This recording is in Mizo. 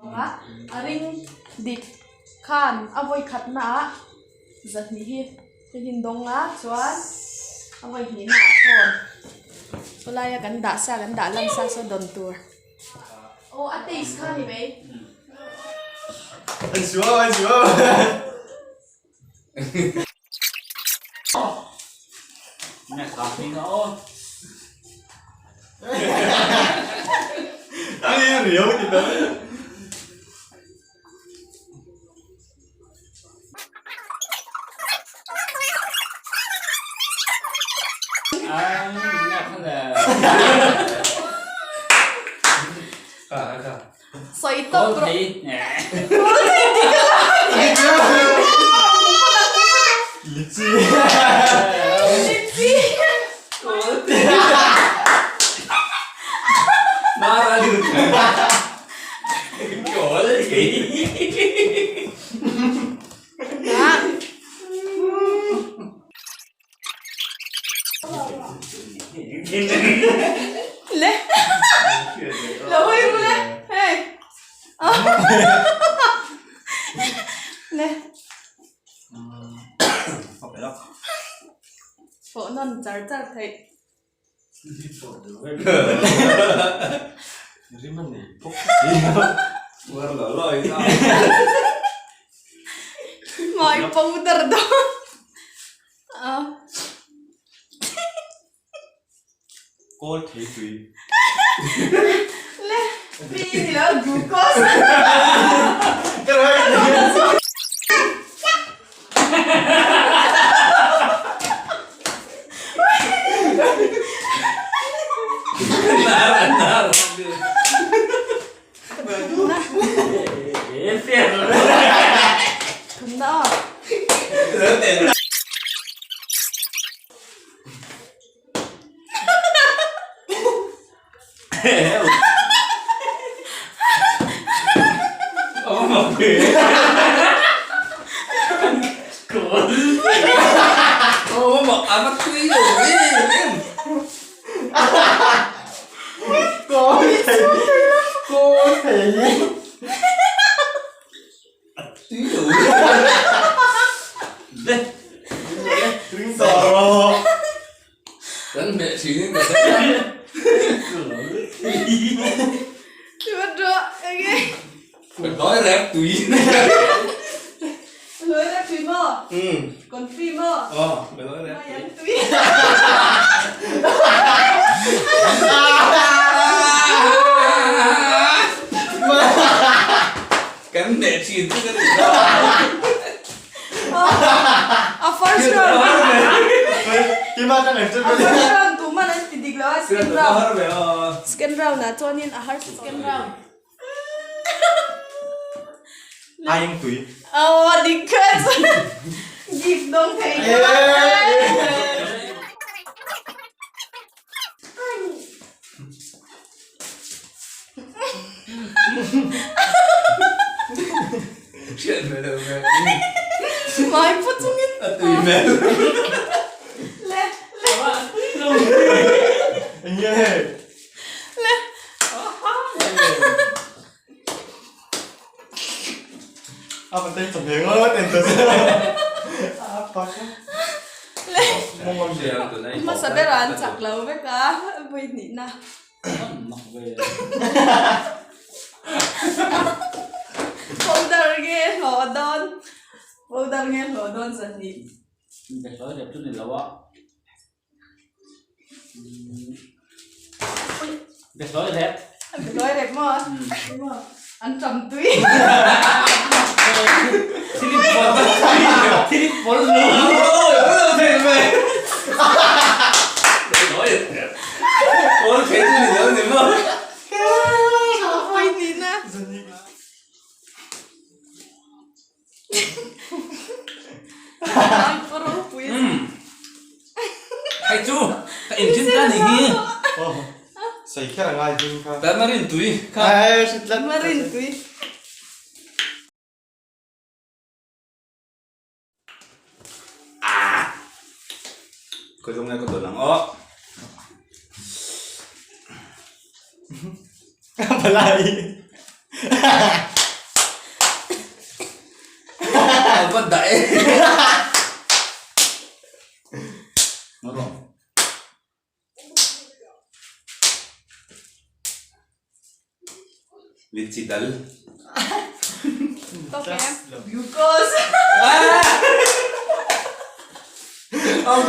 A ring dik khan a vawi khatna ah zahnih hi hei hi an dawng a chuan a vawi hnihna ah phone khawlaia kan dah sa kan dah lan sa saw dawn tur aw a taste kha a ni mai. Sawi tawp rawh. Le lo hawi ru le hei le pawh nawn char char theih Mai powder dawn Kawl thei tui. Le mi ni lo glucose. Thumna aw. Kan meh thin chu ka ti ta. A first round. Kima ka ngai chu. A first round tu man an ti dik lo a second round. Second round ah chuanin a har second round. Aing tui. Aw dik khat. Gift dawng thei kha. Mai pawh chungin A tui hmel. Le le. Enge hei? Le. A va tei chawhmeh ngawt en ta che. A pak a. Le. Hmasa berah an chak lo vek a, vawi hnihna. Powder nge hlawh dawn powder nge hlawh dawn zahnih. Behlawi rep maw an tam tui. Hei chu ka in thin ta ni hi. Sei kher a ngai hming kha. Tamarin tui kha. Tamarin tui. Khawi zawng nge ka dawn ang aw. Palai. Alban dah e. Ngaro. Litchi dal. Tawk em? Glucose. Ang